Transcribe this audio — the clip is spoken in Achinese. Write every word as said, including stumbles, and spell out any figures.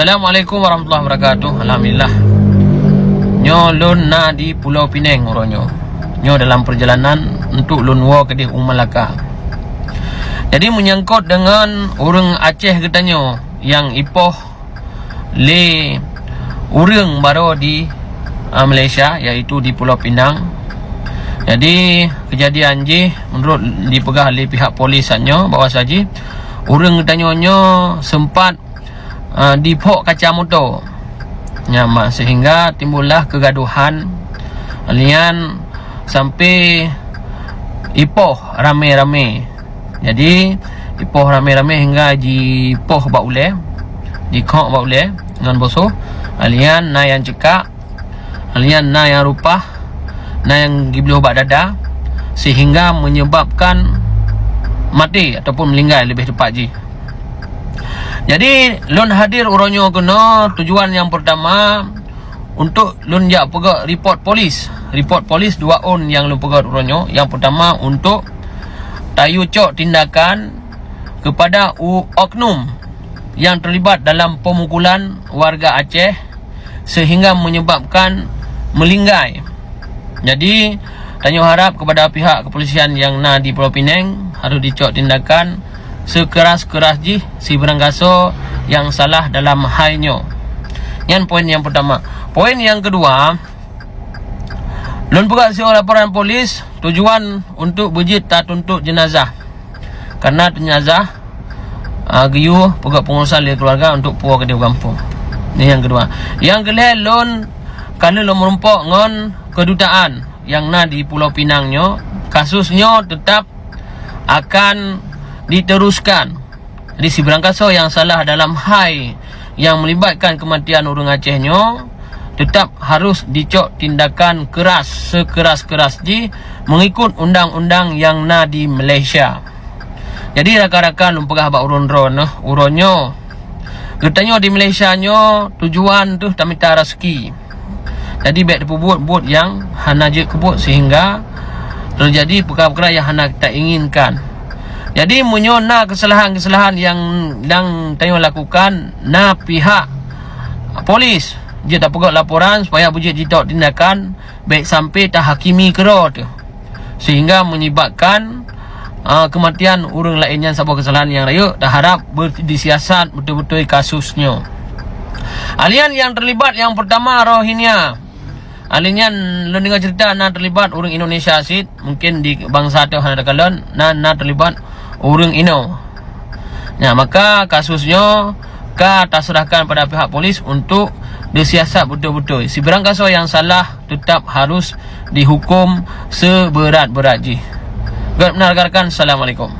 Assalamualaikum warahmatullahi wabarakatuh. Alhamdulillah. Nyoe lôn na di Pulo Pineng uroe nyoe. Nyoe dalam perjalanan untuk lôn woe keudeh u Malaka. Jadi, menyangkut dengan ureuëng Aceh geutanyoe nyang ipoh lé ureuëng baroe di, ah, Malaysia, yaitu di Pulo Pinang. Jadi, kejadian jih menurut dipeugah lé pihak polis nyoe bahwa saji ureuëng geutanyoe nyoe sempat, ah, diphok kaca moto. Nyan, sehingga timbullah kegaduhan, nyan sampai ipoh ramé-ramé. Jadi, ipoh ramé-ramé hingga jipoh bak ulée, jikhok bak ulée ngon bosoh. Nyan na nyang cekak, nyan na nyang rupah, na nyang jibloh bak dada, sehingga menyebabkan maté ataupun meninggai lebih tepat jih. Jadi, lôn hadir uroe nyoe keunoe tujuan nyang pertama untuk lôn jak peugét report polis. Report polis dua ôn nyang lôn peugét uroe nyoe. Nyang pertama untuk tayue cok tindakan kepada u-, oknum yang terlibat dalam pemukulan warga Aceh sehingga menyebabkan meninggai. Jadi, tanyoe harap kepada pihak kepolisian yang na di Pulo Pineng harus dicok tindakan sekeras-keras jih sibarang gasoe yang salah dalam hai nyoe. Nyan poin yang pertama. Poin yang kedua, lôn peugah siuroe laporan polis tujuan untuk beujeuet tatuntut jenazah. Karena jenazah, ah, geuyue peugét pengurusan lé keluarga untuk puwoe keudeh gampông. Ni nyang kedua. Nyang keulhée, lôn ka lheueh lôn meurumpok ngon kedutaan nyang na di Pulo Pinang nyoe. Kasus nyoe tetap akan diteruskan. Jadi, sibarang gasoe yang salah dalam hai yang melibatkan kematian ureuëng Aceh nyoe tetap harus dicok tindakan keras sekeras-keras jih mengikut undang-undang yang na di Malaysia. Jadi, rakan-rakan, lôn peugah bak ureuëng droeneuh, uroe nyoe geutanyoe di Malaysia nyoe tujuan teuh tamita raseuki. Jadi, bék tapeubuet buet nyang hana jeuet keubuet sehingga terjadi peukara-peukara nyang hana tainginkan. Jadi, meunyoe na keusalahan-keusalahan nyang, nyang tanyoe lakukan, na pihak polis jeuet tapeugét laporan supaya beujeuet jicok tindakan, bék sampai tahakimi keudroe teuh, sehingga menyebabkan, ah, kematian ureuëng laén nyan saboh keusalahan nyang rayeuk. Taharap ber-, disiasat beutôi-beutôi kasus nyoe. Alian nyang terlibat nyang pertama Rohingya. Alian nyan lôn deungoe cerita na terlibat ureuëng Indonesia cit, mungkin di bansa teuh hana takalon, na, na terlibat ureuëng Ino. Nah, maka kasus nyoe ka taserahkan pada pihak polis untuk disiasat beutôi-beutôi. Sibarang gasoe yang salah tetap harus dihukum seberat-berat jih. Gét meunan rakan-rakan, assalamualaikum.